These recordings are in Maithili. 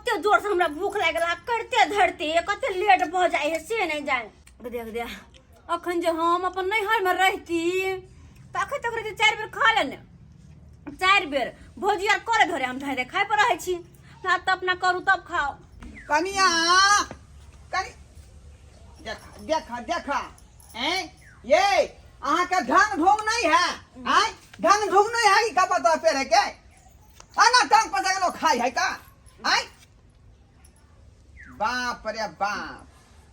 कते जोर से हमरा भूख लागि गेल आ करिते धरिते कते लेट भऽ जाइ है से नहि जानि। देख दे, अखन जे हम अपन नैहरमे रहिती तऽ अखन तक रहिती 4 बेर खा लेने, 4 बेर भौजी आर करे धरे हम धरे खाइ पर रहै छी। ना तऽ अपना करू तब खाओ। कनिया कनि देखा देखा देखा, हैं ये अहाँ के ढंग ढोंग नहीं है, हैं ढंग ढोंग नहीं है ई कपड़ा तो पेरे के आना टांग पर जाके लोग खाई है का? आय बाप रे बाप,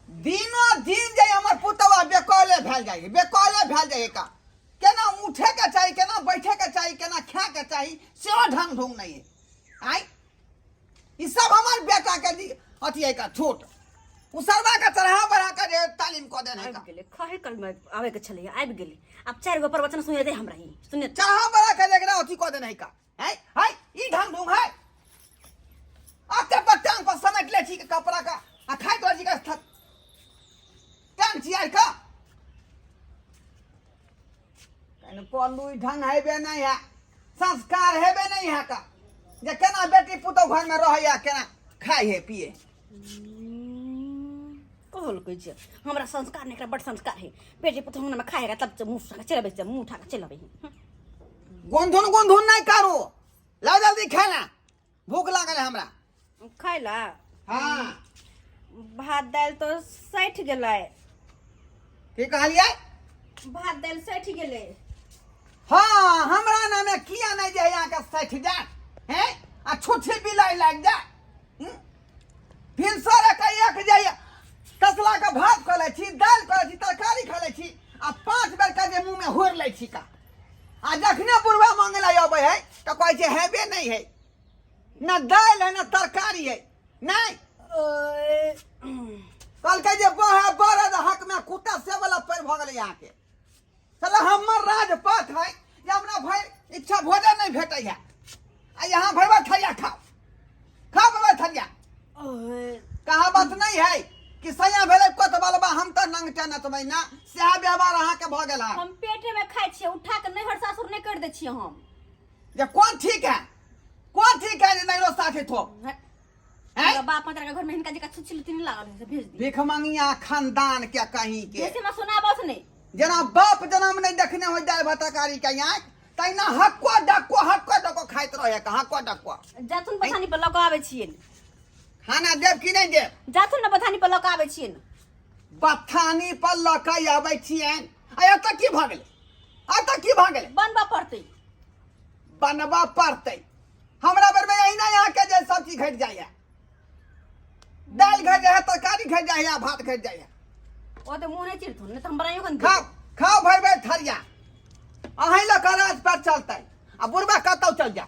दिनो दिन जे हमर पुतवा बेकौले भेल जाय, बेकौले भेल जाय का? केना उठे के चाही, केना बैठे के चाही, केना खाए के चाही, सेहो ढंग ढोंग नहीं है। आय ई सब हमर बेटा के दी अथी है का छोट उसरवा के चढ़ा बढ़ा के जे तालीम कऽ देने आबि का गेलै खहे कल में आबै के छलै, आबि गेलै। आब 4 गो प्रवचन सुने दे हमरा ही सुने। चढ़ा बढ़ा के जेकरा अथी कऽ देने का है है ई ढंग ढोंग है। अते पर टांग पर समेट ले छी के कपड़ा का आ खाइ तो छी का टांग छियार का कने पल्लू ई ढंग हेबे नहीं है, संस्कार हेबे नहीं है का जे केना बेटी पुतोह घर में रहैया, केना खाइ है पिए। कहलकै जे हमरा संस्कार नहीं, एकरा बड़ संस्कार है, बेटी पुतोह में खाएगा तब मुँह उठा के चल अबै, मुँह उठा के चल अबै। गुंधुन गुंधुन नहीं करू, लाओ जल्दी खाना, भूख लागल है हमरा। खाइ ला? हाँ। भात दालि तो सठि गेलै। की कहलियै? भात दालि सठि गेलै। हाँ, हमरा नामे किया नहीं जे यहाँ के सठि जाए हैं आ छुच्छी बिलाई लागि जाए। भिनसरे के एक जाइए तसला के भात खा लै छी, दालि खा लै छी, तरकारी खा लै छी आ 5 बेर के जे मुँह में होर लै छी का। आ जखने बुढ़वा मांगे ला अबै है तऽ कहै छै हेबे नहीं है, न दालि है न तरकारी है। नहीं कहलकै जे बहे बड़द हक में कुत्ता से वाला पैर भऽ गेलै यहाँ के। साला हमर राजपाट है जे हमरा भरि इच्छा भोजन नहीं भेटै है आ यहाँ भरबा थरिया खाओ, खाओ भरबा थरिया। कहावत नहीं है कि सैया भेलै कोतबलबा हम तऽ नंगटे नचबै ना, सएह व्यवहार अहाँके भऽ गेल है। हम पेटे में खाइ छियै, उठा के नैहर सासुर नहीं कर दै छियै हम। जे कोन ठीक है, कोन ठीक है जे नैहरो साथे थोप? हैं? हमरा बाप माता के घर में हिनका जका छुछी लुती नहीं लागल है से भेज दी। भीख मंगिया खानदान के कहीं के। जैसे मैं सुनाबस नहीं। जेना बाप जनम नहीं देखने हो दालि भात तरकारी के आँखि, तहिना हक्को डक्को हक्को डक्को खाइत रहे का, हक्को डक्को। जाथुन बथानी पर लऽ कऽ आबै छियै। खाना देब कि नहीं देब? जाथुन ने बथानी पर लऽ कऽ आबै छियै। बथानी पर लऽ कऽ आबै छियनि। आ एतऽ की भऽ गेलै? एतऽ की भऽ गेलै? बनबऽ पड़तै। बनबऽ पड़तै। हमरा बेर में अहिना अहाँके जे सब चीज घटि जाइए, दालि घटि जाइ है, तरकारी घटि जाइ है, भात घटि जाइ है। ओ तऽ मुँह नहि चिरथुन, नहि तऽ हम बनाइयो कऽ खाओ खाओ भरि भरि थरिया। अहीं लऽ कऽ राज पर चलतै आ बुढ़बा कतौ चलि जाओ,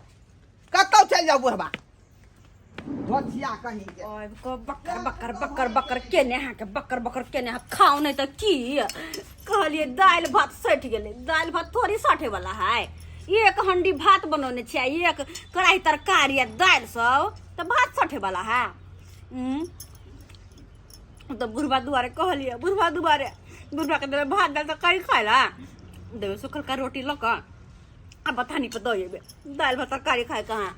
कतौ चलि जाओ बुढ़बा धोथिया कहीं के। आबि कऽ बकर बकर बकर बकर केने अहाँके, बकर बकर केने अहाँ खाउ नहि तऽ की कहलियै। दालि भात सठि गेलै। दालि भात थोड़ी सठे वाला है। एक हंडी भात बनौने छियै, एक कढ़ाई तरकारी आ दालि सब, तऽ भात सठे वाला है। तऽ बुढ़बा दुआरे कहलियै, बुढ़बा दुआरे बुढ़बा के देबै भात दालि तरकारी खाइ ला देबै, सुखलका रोटी लऽ कऽ आ बथानी पर दऽ अयबै दालि भात तरकारी खाइ कहाँ।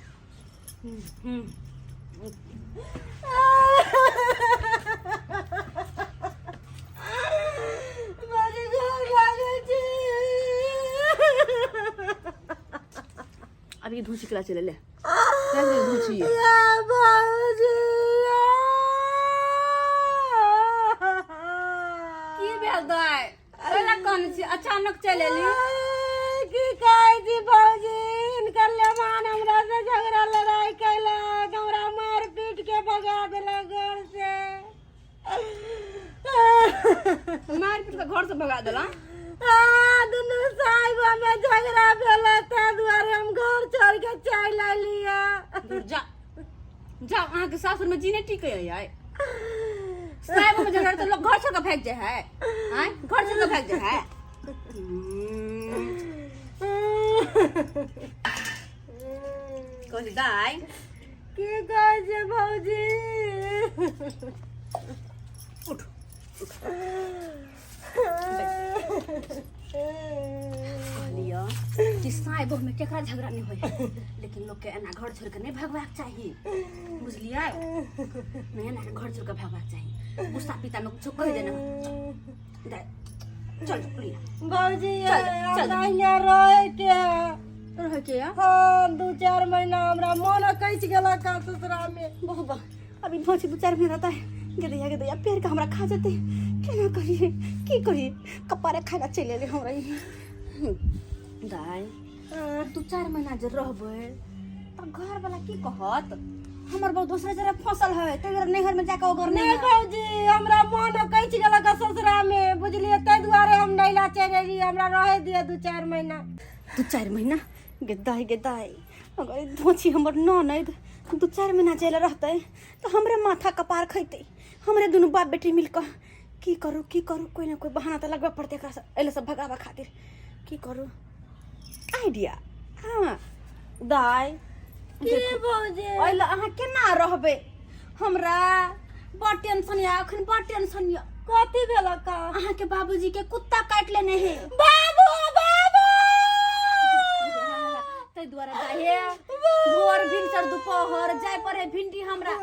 अभी धूची कला चले ले धूची। की भेल दाइ? कैला कानै छी? अचानक चलि एली। की कहै छी भौजी, हिनकर लेमान हमरा से झगड़ा लड़ाई कैलक, हमरा मार पीट के भगा देलक घर से। मार पीट के घर से भगा देला? हाँ, दुनू साहेब में झगड़ा भेल, ताहि दुआरे हम घर छोड़ के चलि एलियै। दूर जा जाओ, अहाँके सासुर में जी नहीं टिके है। साहेब में झगड़ा तो लोग घर छोड़ के भाग जाए है, आँय घर छोड़ के भाग जाए है। कहली दाइ की कहै छै भौजी? उठ। कहलियो कि साय बहु में केकरा झगड़ा नहीं होय है लेकिन लोग के एना घर छोड़ के नहीं भगवाक चाही बुझलियै नहीं एना के घर छोड़ के भगवाक चाही गुस्सा पिता में कुछ कह देना दे चल प्रिया भौजी चल, चल। हमरा यहाँ रहे के है। रह के या हाँ 2-4 महीना हमरा मन कैच गेला का ससुरा में। बहु बा अभी भौजी 2-4 महीना रहता है। गेदैया गेदैया पेड़ के हमरा खा जेते। केना करिए, की करिए? कपारे खाना चलि एलै हमरा ई। दाइ, 2-4 महीना जे रहबै तऽ घर वाला की कहत? हमर बहु दोसरा जगह फसल है ताहि दुआरे नैहर में जाके ओगर नहीं नहीं। भौजी, हमरा मन कैच गेलक ससुरा में, बुझलिए? ताहि दुआरे हम नैला चलि एलियै। हमरा रहे दिअ 2-4 महीना। 2-4 महीना? गे दाइ, गे दाइ, अगर ई धोछी हमर ननैद 2-4 महीना चलि रहतै तऽ हमरे माथा कपार खैतै, हमरे दुनू बाप बेटी मिल कऽ। की करू, की करू? कोइ ने कोइ बहाना तऽ लगबे पड़तै एकरा से एले सब भगाबऽ खातिर। की करू? आइडिया! हाँ दाइ। की भौजी? ओहि अहाँ केना रहबै? हमरा बड़ टेंशन यऽ अखन, बड़ टेंशन यऽ। कथी भेलक का? अहाँके बाबूजी के कुत्ता काटि लेने है। बाबू, बाबू! ताहि दुआरे दाइ, भोर भिनसर दुपहर जाय पड़े भिंडी हमरा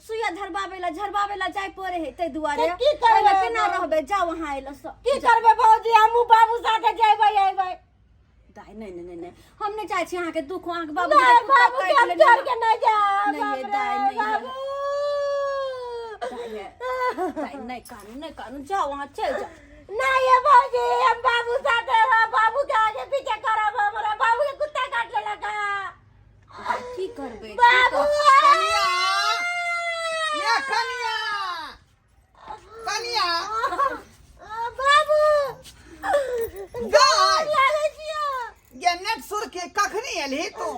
सुइया धरबाबै ला, झरबाबै ला जाय पड़े है, ताहि दुआरे। तऽ की करबै? ओहि ला केना रहबै? जाउ अहाँ एला सब। की करबै भौजी? हमहूँ बाबू साथे जेबै अयबै। दाइ, नहि नहि नहि नहि, हम नहि चाहै छी अहाँके दुख। अहाँके बाबूजी नहि के कुत्ता बाबू के काटि हम लेने छोड़ है। के नहि जायब। नहि, बाप रे, दाइ, नहि। बाबू। दाइ, दाइ, नहि कानू, नहि कानू, जाउ अहाँ, चलि जाउ। नहीं ये भौजी, हम बाबू साथे रहब, बाबू के आगे पीछे करब। हमरा बाबू के कुत्ता काट लेलक है। दाइ, की करबै? की बाबू! कनिया, ये कनिया, कनिया! बाबू! गाय! लागै छियो। ये नेट सुर के कखनी एलही तू?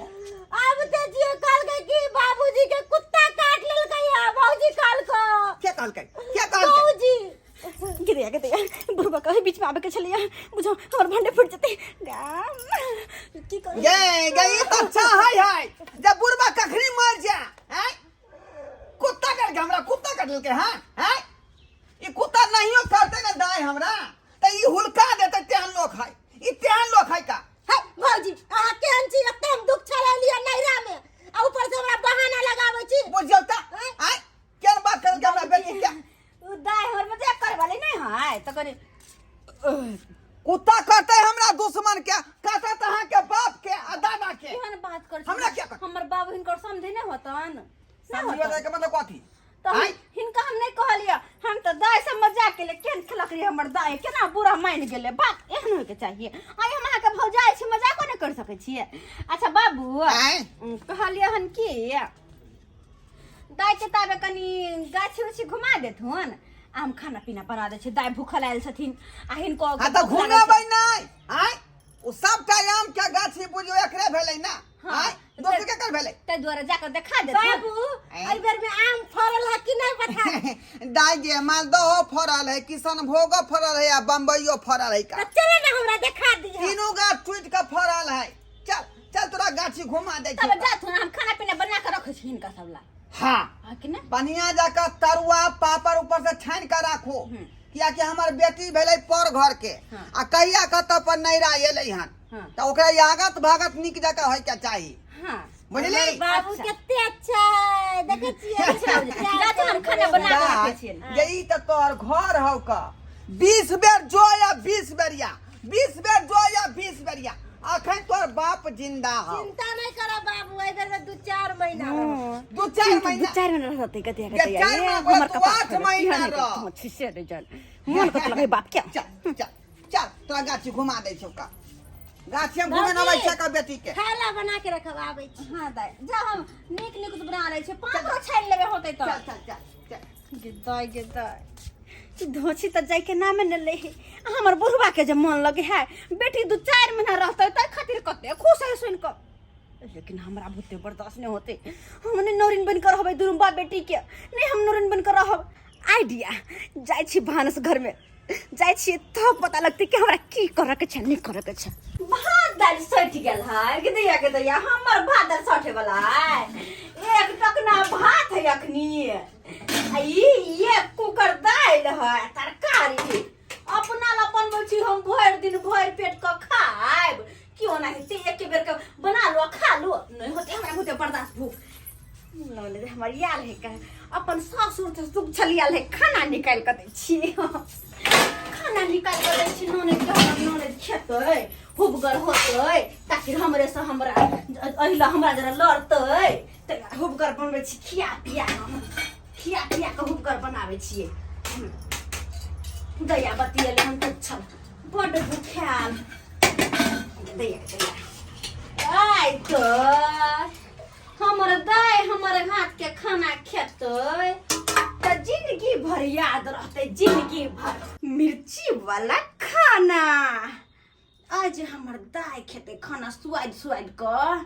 आब ते छियो। कहलकै कि बाबूजी के कुत्ता काट लेलकै है भौजी कहलको। के कहलकै? के कहलकै? भौजी। गिरैया गिरैया, बुढ़बा कहे बीच में आबे के छलैया, बुझो हमर भंडे फूट जेतै। गाम की करू? गे गे, ई तऽ अच्छा है है जब बुढ़बा कखनी मर जा हैं। कुत्ता काट के हमरा कुत्ता काट लेलकै। हाँ हैं, ई कुत्ता नहियो करते ने दाय हमरा तऽ ई हुलका देते। तेहन लोक है ई, तेहन लोक है का। है भौजी, अहाँ केहन छी? एते हम दुख छलेलियै नैहरा में आ ऊपर से हमरा बहाना लगाबै छी। बुझियौ तऽ आँय, केहन बात करलकै हमरा बेटी के? उ दाय हमर मजाक करे वाली नहीं है तऽ कनि कुत्ता कहते हमरा दुश्मन के, कहते तऽ अहाँके बाप के आ दादा के। केहन बात कर? हमरा क्या कर- हमर बाबू हिनकर समझे नहीं होतन, नहीं समझियो होतन। के मतलब कथी? तऽ आँय? हिनका हम नहीं कहलियै, हम तऽ दाय से मजाक केलियै। केहन खेलक रहियै? हमर दाय केना बुरा मानि गेलै? बात एहन होइके चाहिए। आइ हम अहाँके भौजाइ छी, मजाको नहि कर सकै छियै? अच्छा बाबू। आँय? कहलियै हन कि दाय के ताबे कनि गाछी उछी घुमा देथुन आ हम खाना पीना बना दै छी। दाय भूखल आयल छथिन आ हिनको हाँ तऽ भूख लागल छै। घुमेबै नहि आँय? ओ सबटा आम के गाछी बुझियौ एकरे भेलै ने। हाँ। आँय, दोसर केकर भेलै? ताहि दुआरे जाकऽ देखा देथुन। बाबू, एहि बेर में आम फड़ल है कि नहीं, बता। दाय गे, मालदहो फड़ल है, किशनभोगो फड़ल है आ बम्बइयो फड़ल है का। तऽ चलो ने, हमरा देखा दिह। तीनू गाछ टूटि के फड़ल है। चल चल, तोरा गाछी घुमा दै तब छी। जाथुन, हम खाना पीना बना कऽ रखै छी हिनका सब ला। हाँ। हाँ कि ने? बढ़िया जाकर तरुआ पापड़ ऊपर से छानि के राखो, कियाकि हमर बेटी भेलै पर घर के। आ कहिया कतऽ पर नैरा एलै हन। तऽ ओकरा आगत भागत नीक जकाँ होय के चाही। बुझली? बाबू। अच्छा। कते अच्छा है, देखै छियै? जाथुन, हम खाना बना कऽ रखै छियनि। ये ई तऽ तोहर घर हौ का। 20 बेर जो या 20 बेर या, 20 बेर जो या 20 बेर या, अखन तोहर बाप जिंदा हौ। चिंता नहीं करो बाबू, एहि बेर में 2-4 महीना रहब। दू चार दू महीना 4 महीना रहतै कते? ये 4 महीना हमर तू कपार 8 महीना रह। छिसे रे जान मन कत लगे बाप के। चल चल चल, तोरा गाछी घुमा दै छौ का। गाछी हम घुमे नबै छै का बेटी के। खाना बना के रखब, आबै छी। हाँ दाइ, जा, हम नीक नीक बना लै छी, पापड़ो छानि लेबै होतै तऽ। चल चल चल चल। गे दाइ, गे दाइ, ई धोछी तऽ जाइके नामे ने ले है। आ हमर बुढ़वा के जे मन लगे है बेटी 2-4 महीना रहतै, ताहि खातिर कते खुश है सुनि कऽ, लेकिन हमरा बहुते बर्दाश्त नहीं होते। हम नहि नौरिन बनि कऽ रहबै दुनू बाप बेटी के, नहि हम नौरिन बनि कऽ रहब। आइडिया! जाइ छी भानस घरमे जाइ छियै तब पता लगतै कि हमरा की करऽ के छै, नहि करऽ के छै। भात दालि सठि गेल है। गे दैया, गे दैया, हमर भात दालि सठे वाला है? एक टकना भात है अखनी आ ई एक कुकर दालि है आ तरकारी। अपना ला बनबै छी हम भरि दिन। दिन भरि पेट के खायब क्यों ना हेतै एके बेर के बना लो खा लो नहीं होते हमरा होते बर्दाश्त भूख ननद हमर आयल है कहे अपन सासुर से सुख छलियल है खाना निकालि कऽ दै छियै खाना निकालि कऽ दै छी ननद के हमर ननद खेतै हुबगर होतै ताकि हमरे से हमरा अहिला हमरा जरा लड़तै तऽ हुबगर बनबै छी खिया पिया कऽ खिया पिया कऽ हुबगर बनाबै छियै दैया बतियेले हम तऽ छल बड्ड भूखायल दैया दैया आइ तऽ हमर दाय हमर हाथ के खाना खेतै तऽ जिंदगी भर याद रहतै जिंदगी भर मिर्ची वाला खाना आज हमर दाय खेतै खाना सुआदि सुआदि कऽ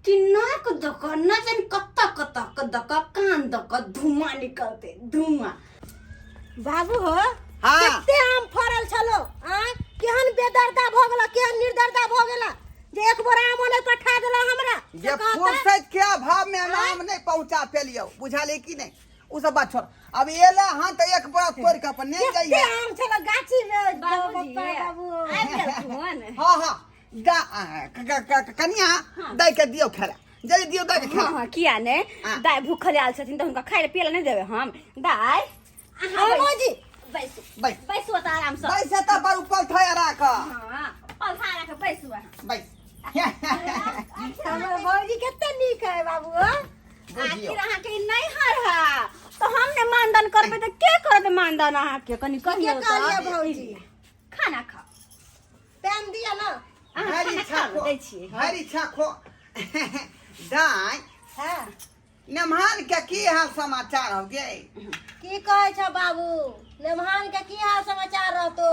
कि नाक दऽ कऽ न जानि कतऽ कतऽ कऽ दऽ कऽ कान दऽ कऽ धुआं निकलतै धुआं। बाबू हो। हाँ। कते आम फड़ल छलो आ केहन बेदर्दा भऽ गेला, केहन निर्दर्दा भऽ गेला जे एक बोरा आमो नहीं पठा देला हमरा। जे से कहता, फुर्सत के अभाव में हम आम नहीं पहुंचा पेलियो, बुझाले कि नहीं? उ सब बात छोड़, अब एला हां तो एक बोरा तोड़ के अपन नहीं कते जाइए। आम छलो गाछी में बाबूजी, बाबा बाबू आबि गेलखुन। हां हां दा आ, क- क- क- कनिया दाई के दियो खेला, जल्दी दियो दाई के खेला। हाँ हाँ किया ने हाँ। दाय भूखल आयल छथिन तऽ हुनका खाय लए पियै लए नहि देबै हम। दाय अहाँ हाँ, मौजी। बैसू। बैस। बैसू तऽ आरामसँ। बैस तऽ पर ऊपर थया राख। हाँ पलथा राख बैसू अहाँ। बैस। हमर भौजी कते नीक है बाबू हो। बुझियौ। आखिर अहाँके ई नैहर है तऽ हम ने मानदान करबै तऽ के करत मानदान अहाँके? कनि कहियौ के तऽ। कहलियै भौजी? खाना खाउ। टाइम दिअ ना। अहाँ हरी खाना इच्छा खाउ, खो दै छियै। हरी इच्छा खो दाई। हाँ। नेमहान के की हाल समाचार हो गे? की कहै छ बाबू, नेमहान के की हाल समाचार रहतो?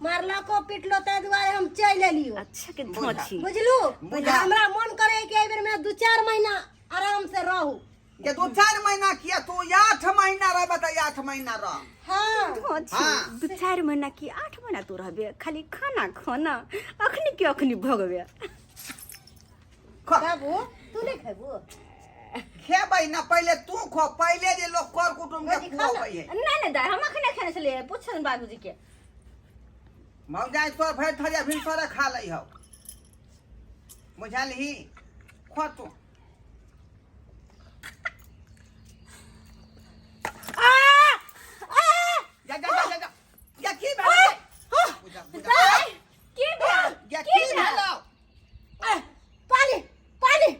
मारलको पिटलो, ताहि दुआरे हम चलि एलियो। अच्छा के धोछी बुझलू? बुझा। हमरा मन करे कि एहि बेर में 2-4 महीना आराम से रहू। के 2-4 महीना किया, तू 8 महीना रहबे तऽ 8 महीना रह। हाँ। धोछी हाँ। 2-4 महीना की 8 महीना तू रहबे, खाली खाना खाना अखनी के अखनी भगबे। खो। बाबू तू नहीं खेबू? खेबै ना, पहिले तू खो, पहिले जे लोग कर कुटुम के भौजी, खा ना। खुआबै है। नहीं नहीं दाई, हम अखने खेने छलियै, पूछन बाबूजी के। मौजाई तोर भरि थरिया भिनसरे खा लै हौ, बुझलही? खो तू। आ आ जा जा जा जा जा जा की भेल? बुझा बुझा। दाई की भेल? जा की भेलौ? पानी पानी।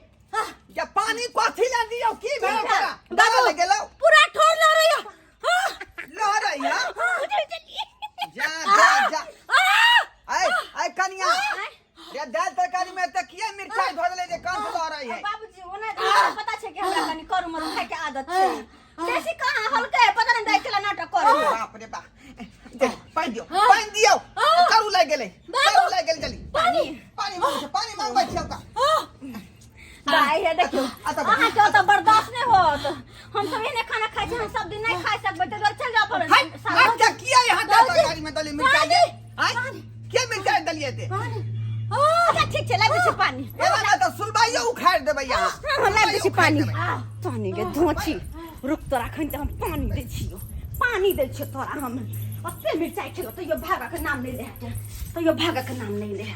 जा पानी कथी ला दियौ? की भेलौ तोरा? बाबू। बाबा गेलौ। पूरा ठोर लड़ैया। हाँ। लहरै है। जा जा जा। ऐ ऐ कनिया रे, दाल तरकारी में त किया मिरचाई धऽ देले जे कान से लहरै है? बाबूजी ओना हमरा पता छै कि हमरा कनि करू मरू खाय के आदत छै, बेसी कहाँ हल्के पता नहीं दाई केला नाटक करे। बाप रे बाप, जा पानि दियौ, पानि दियौ, करू लागि गेलै, करू लागि गेलै, जल्दी पानी पानि मांगै छै, पानि मांगबै छियौ का। दाई हे देखियौ, आ तऽ अहाँ के ओतऽ बर्दाश्त नहि होत। हम सब एहने खाना खाइ छी, हम सब दिन नहि खाइ सकबै, तऽ दुआरे चलि जाउ अपन। हाय अब जा किया यहाँ दाल तरकारी में दली मिरचाई दे? आय किया मिरचाई दलिए ते? अच्छा ठीक छै, लाबि दै छी पानी। एना ना तऽ सुलबाइयो उखाड़ि देबै यहाँ। हाँ लाबि दै छी पानी। पानी के धोची रुक, तोरा अखन तऽ हम पानी दै छियौ, पानी दै छियौ तोरा हम। ओते मिरचाई खेलौ तैयो भागऽ के नाम नहि ले, तैयो भागऽ के नाम नहि ले।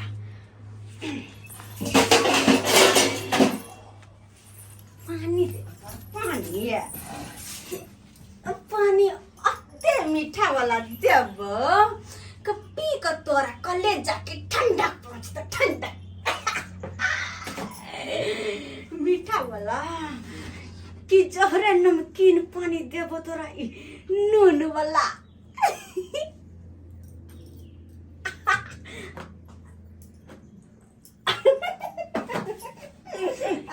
पानी दे पानी, पानी अते मीठा वाला देब कि पी के तोरा कलेजा के ठंडा पहुंचत, ठंडा मीठा वाला कि जहरे नमकीन पानी देबो तोरा ई नून वाला।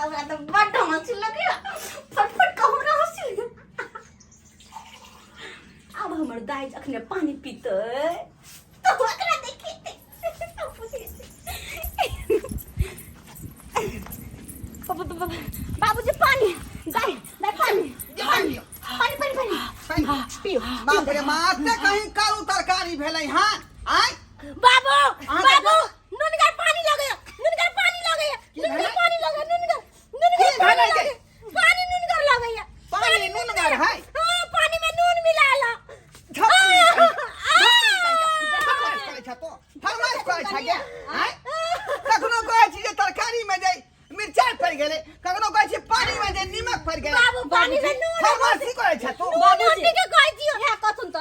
हमरा तऽ बड्ड हँसी लगैया, फटफट कऽ हमरा हँसी लगैया। आब हमर दाइ जखने पानी पीतै तऽ ओकरा देखेतै। बाबूजी पानी, दाइ दाइ पानी पानी पानी पानी पानी पियो। बाप रे माते, कहीं कारू तरकारी भेलै हँ आय? बाबू अहाँ के बाबू नुनगर पानी लगैया, नुनगर पानी लगैया। की नुनगर भेलै? पानी लगैया, नुनगर नुनगर की पानी भेलै गे? लगैया, पानी नुनगर लगैया। पानी नुनगर है? हाँ, पानी में नून मिलाला। झपटी कहीं, झपटी कहीं, फरमाइश करै छ तू, फरमाइश करै फरमाइशी करै छै तू। बाबूजी के कहै छियो, हे कथुन त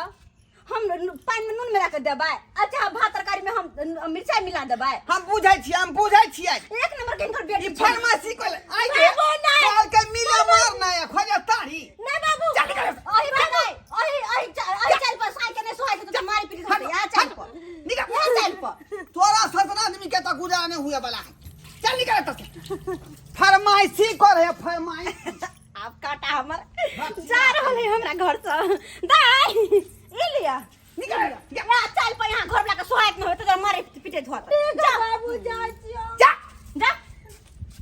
हम पानि में नून मिला के देबै, अच्छा भात तरकारी में हम मिरचाई मिला देबै। हम बुझै छियै, हम बुझै छियै। एक नंबर के हिनकर बेटी ई छै। फरमाइशी करै आइ के बाबू, नहि। काल के मिले मार नहि खोजे तारी। नहीं बाबू, चल निकल। अही पर नहीं, अही अही अही चल पर साई के नहीं सोहाई तो मारी पीटी होते, यहाँ चल पर निकल। यहाँ चल पर। तोरा ससुर आदमी के तो गुजारा नहीं हुए वाला है। चल निकल एतऽ से। फरमाइशी करे है फरमाइश। आब काटा हमर जा रहल है हमरा घर से। दाई ई लिया। निकल। यहाँ चल पर, यहाँ घर वाला के सोहाइत नहीं होते तो मारे पीटे धोत। ठीक है बाबू, जाइ छियो। जा जा।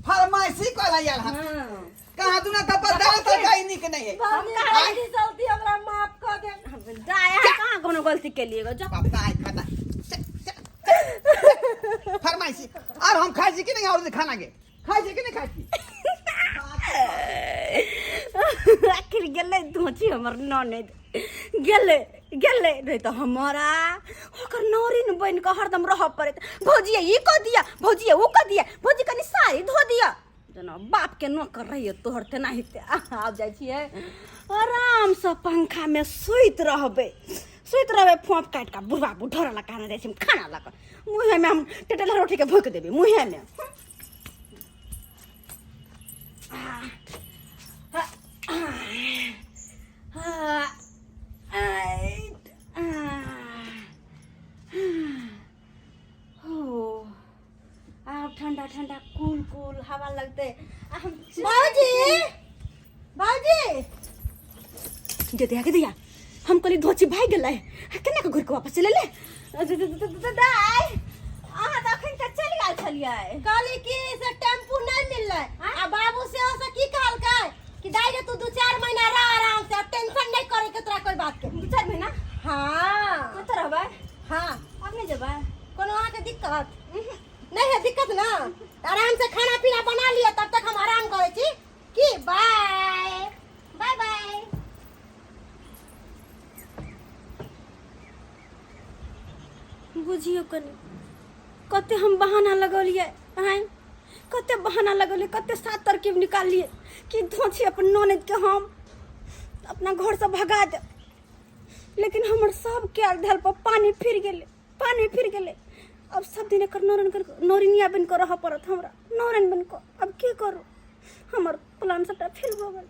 फरमाइशी करे यार हम। हाँ। कहाँ दुना तब पर दाल तरकारी नीक नहीं है। बाबू, हम कहाँ गलती सलती हमरा माफ कर दे। दाई यहाँ कहाँ कोनो गलती के लिए जा। पता है पता। चल, चल, चल। फरमाइशी और हम खाइ छी कि नहीं? और खाना के खाइ छी कि नहीं खाइ छी? आखिर गेलै धोची हमर ननद, गेलै गेलै, नहीं तऽ हमरा ओकर नौरिन बनि कऽ हरदम रहऽ पड़ैत। भौजी ई कऽ दिअ, भौजी ओ कऽ दिअ, भौजी कनि साड़ी धो दिअ, जेना बापके नौकर रहियै तोहर तेनाहिते। आब जाइ छियै आरामसँ पंखामे सुति रहबै, सुति रहबै फोप काटि कऽ। बुढ़बा बुढ़ लऽ कऽ जाइ छी हम खाना लऽ कऽ, मुँहेमे हम टेटेला रोटीके भोकि देबै मुँहेमे। आब ठंडा ठंडा कूल कूल हवा लगते। आ हम बाबूजी, बाबूजी। दे दिया के दिया, हम कहली धोची भाग गेलै, केना के घुर के वापस चले ले। दाई अहाँ तऽ अखन तक चलि गेल छलियै। कहली कि से टेम्पू नहीं मिललै आ बाबू से से की कहलकै कि दाई रे तू 2-4 महीना रह आराम से, अब टेंशन नहीं करे के तोरा कोई बात के। 2-4 महीना? हाँ। कतऽ रहबै? हाँ। अब नहि जेबै? कोनो अहाँके दिक्कत नहीं है? दिक्कत ना, आराम से खाना पीना बना लिअ, तब तक हम आराम करै छी की। बाय बाय बाय। बुझियो कनि कते हम बहाना लगौलियै, आँय कते बहाना लगौलियै, कते सात तरकीब निकाललियै कि धोछी अपन ननद के हम अपना घरसँ भगा देब, लेकिन हमर सब कयल धयल पर पानी फिर गेलै, पानी फिर गेलै। अब सब दिन एकर नौरन नौरिनिया बनि कऽ रहऽ पड़त हमरा, नौरन बनि कऽ। अब की करू, हमर प्लान सबटा फेल भऽ गेल।